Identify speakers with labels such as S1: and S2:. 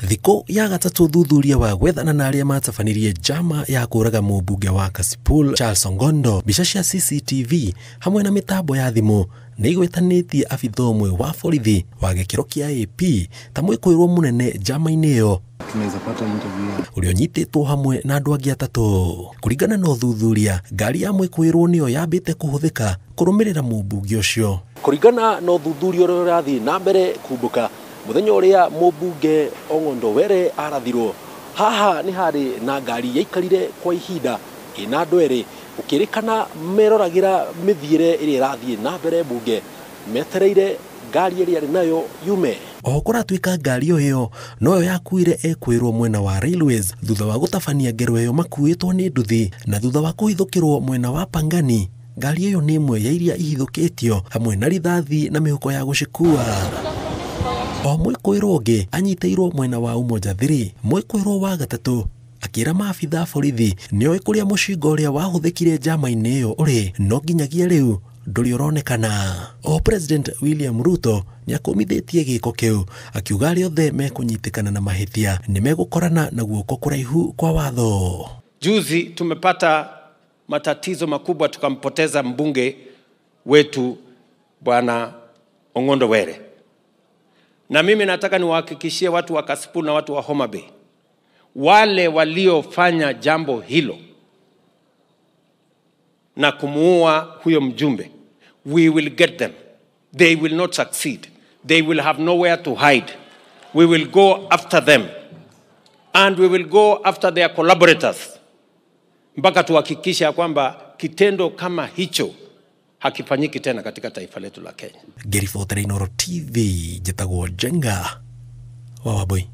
S1: Thikũ ya gatatũ thuthuria wa gwethana na arĩa matabanirie njama ya kũraga mũmbunge wa Kasipul Charles Ong'ondo. Mbica cia CCTV hamwe na mĩtambo ya thimũ nĩ igwetanĩtie abitha ũmwe wa borithi wa gĩkĩro kĩa AP ta mwĩkũĩrwo mũnene njama-inĩ ĩyo ũrĩa ũnyitĩtwo hamwe na andũ angĩ atatũ. Kũringana na ũthuthuria, ngari ya mwĩkũĩrwo nĩyo yambĩte kũhũthĩka kũrũmĩrĩra mũmbunge ũcio. Kũringana na ũthuthuria ũrĩa ũrathiĩ na mbere kumbũka, mũthenya ũrĩa mũmbunge Ong'ondo Were arathirwo, haha nĩ harĩ na ngari yaikarire kwa ihinda ĩna andũ erĩ, gũkĩrĩkana meroragĩra mĩthiĩre ĩrĩa ĩrathiĩ na mbere mbunge, metereire ngari ĩrĩa arĩ nayo yume. Oho kũratuĩka ngari o ĩyo noyo yakuire ekwĩrwo mwena wa Railways thutha wa gũtabania ngero ĩyo makuĩtwo nĩ nduthi, na thutha wa kũhithũkĩrwo mwena wa Pangani. Ngari ĩyo nĩ ĩmwe ya iria ihithũkĩtio hamwe na rithathi na mĩhuko ya gũcikua. O mwĩkũĩrwo ũngĩ anyitĩirwo mwena wa Umoja 3, mwĩkũĩrwo wa gatatũ akĩra maabitha a borithi nĩoĩ kũrĩa mũcinga ũrĩa wahũthĩkire njama-inĩ ĩyo ũrĩ, no nginyagia rĩu ndũrĩ ũronekana. O President William Ruto nĩakũmithĩtie gĩko kĩu akiuga arĩa othe mekũnyitĩkana na mahĩtia nĩmegũkorana na guoko kũraihu kwa watho.
S2: Juzi tumepata matatizo makubwa, tukampoteza mbunge wetu Bwana Ong'ondo Were. Na mimi nataka niwahakikishie watu wa Kasipul na watu wa Homa Bay, wale waliofanya jambo hilo na kumuua huyo mjumbe, we will get them. They will not succeed. They will have nowhere to hide. We will go after them. And we will go after their collaborators. Mpaka tuhakikishe kwamba kitendo kama hicho hakifanyiki tena katika taifa letu la Kenya.
S1: Ngĩribotera Inooro TV, njĩtagwo Njenga wa Wambui.